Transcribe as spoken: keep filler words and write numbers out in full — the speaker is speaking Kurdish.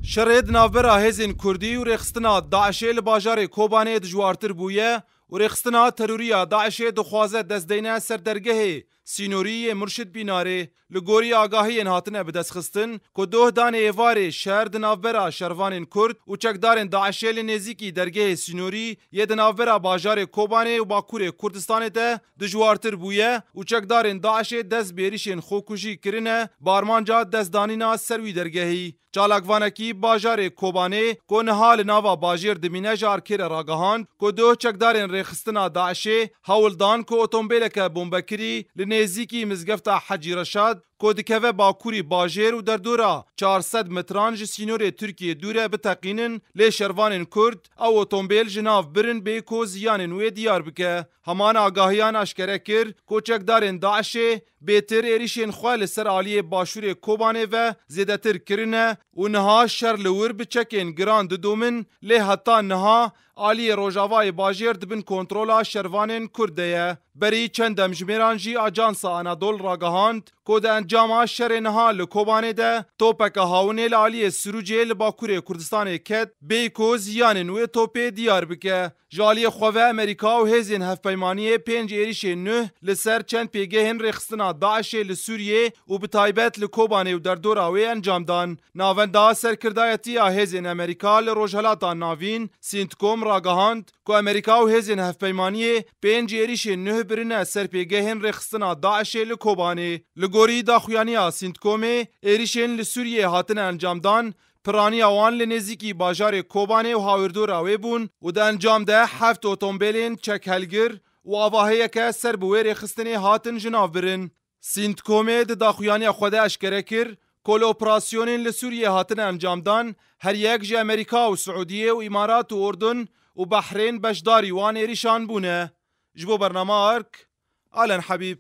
Şerê di navbera hêzên Kurdî û rêxistina DAIŞê li bajarê Kobanê dijwartir bûye û rêxistina terorî ya DAIŞê dixwaze destdeyne ser dergehê sînorî yê Murşid Bînarê. Li gorî agahiyên hatine bidestxistin ku doh danê êvarê şer di navbera şervanên Kurd û çekdarên DAIŞê li nêzîkî dergehê sînorî yê di navbera bajarê Kobanê û Bakurê Kurdistanê de dijwartir bûye û çekdarên DAIŞê dest bi êrîşên xwekujî kirine, bi armanca destdanîna ser wî dergehî. Çalakvanekî bajarê Kobanê ku niha li nava bajêr dimîne ji Arkê re ragihand ku doh çekdarên rêxistina DAIŞê hewl dan ku otombêleke bombekirî li nêzîkî mizgefta Hecî Reşad ku dikeve bakurî bajêr û derdora çar sed metran ji sînorê Tirkiyê dûr e biteqînin, lê şervanên Kurd ew otombêl ji nav birin bê ku ziyanên wê diyar bike. Heman agahiyan aşkere kir ku çekdarên DAIŞê bêtir êrîşên xwe li ser aliyê başûrê Kobanê ve zêdetir kirine û niha şer li wir bi çekên giran didomin, lê heta niha aliyê rojavayê bajêr di bin kontrola şervanên Kurd de ye. Berî çend demjimêran jî Ajansa Anadol ragihand ku di encama şerê niha li Kobanê de topeke hawinê li aliyê Sirûcê li Bakurê Kurdistanê ket, bê ku ziyanên wê topê diyar bike. Ji aliyê xwe ve Amerîka û hêzên hevpeymaniyê pênc êrîşên nuh li ser çend pêgehên rêxistina DAIŞê li Sûriyê û bi taybet li Kobanê û derdora wê encam dan. Navenda Serkirdayetî ya Hêzên Amerîka li Rojhelata Navîn, CENTCOM, ragihand ku Amerîka û hêzên hevpeymaniyê pênc êrîşên nuh birine ser pêgehên rêxistina DAIŞê li Kobanê. Li gorî daxuyaniya CENTCOMê, êrîşên li Sûriyê hatine encamdan, piraniya wan li nêzîkî bajarê Kobanê û hawirdora wê bûn û di encam de heft otombêlên çekhelgir û avaheyeke ser bi wê rêxistinê hatin ji nav birin. CENTCOMê di daxuyaniya xwe de eşkere kir ku li operasyonên li Sûriyê hatine encamdan, her yek ji Amerîka û Siûdiyê û Îmarat û Urdun û Behrên beşdarî wan êrîşan bûne. Ji bo bernama Ark, Alen Hebîb.